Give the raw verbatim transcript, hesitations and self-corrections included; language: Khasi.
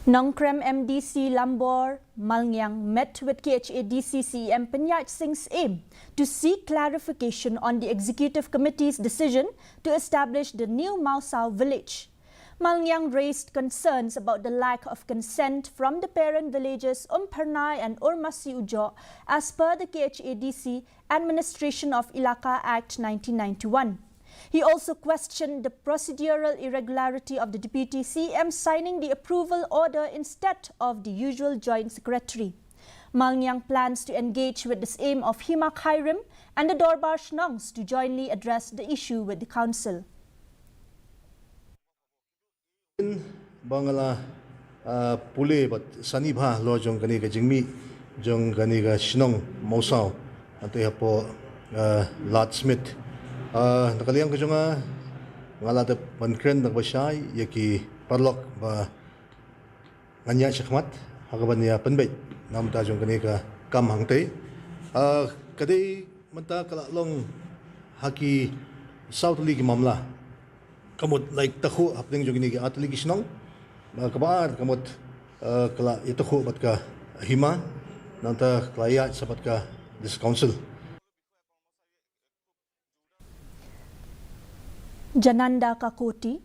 Nongkrem M D C Lambor Malngiang met with K H A D C C E M Pynjait Singh Syiem to seek clarification on the Executive Committee's decision to establish the new Mawsaw village. Malngiang raised concerns about the lack of consent from the parent villages Umphyrnai and Urmasi Ujoh as per the K H A D C Administration of Elaka Act nineteen ninety-one. He also questioned the procedural irregularity of the Deputy C M signing the approval order instead of the usual Joint Secretary. Malngiang plans to engage with the Syiem of Hima Khyrim and the Dorbar Shnongs to jointly address the issue with the council. Ba nga la, ah, pule bad sani bha halor jong kane ka jingmih jong kane ka shnong Mawsaw, hangtei hapoh, ah, Lad Smit. Ah, na ka liang ka jong nga, nga la dep ban kren da kaba shai ïa ki paralok ba ngan ïaid shakhmat ha kaban ïa pynbeit na ka bynta jong kane ka kam hangtei. Ah, ka dei mynta ka la long ha ki saw tylli ki mamla. Ka mut la ïatakhuh hapdeng jong kine ki ar tylli ki shnong. Ba kaba ar ka mut, eh, ka la ïatakhuh bad ka Hima. Nangta ka la ïaid sa bad ka District Council. Jananda Kakoti,